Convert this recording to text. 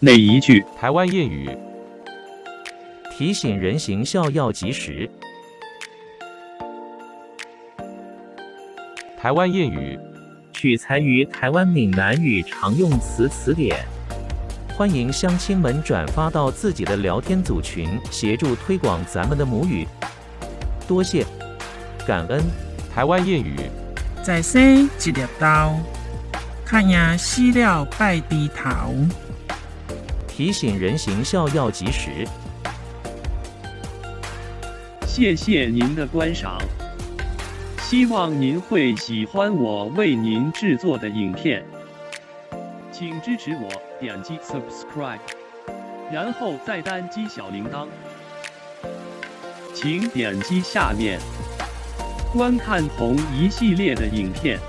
哪一句？台灣諺語。提醒人行孝要及時。台灣諺語。取材於台灣閩南語常用詞詞典。歡迎鄉親們轉發到自己的聊天組群，協助推廣咱們的母語。多謝，感恩。台灣諺語。在生一粒豆，較贏死了拜豬頭。提醒人行孝要及時。謝謝您的觀賞，希望您會喜歡我為您製作的影片，請支持我點擊 subscribe，然後再單擊小鈴鐺。請點擊下面觀看同一系列的影片。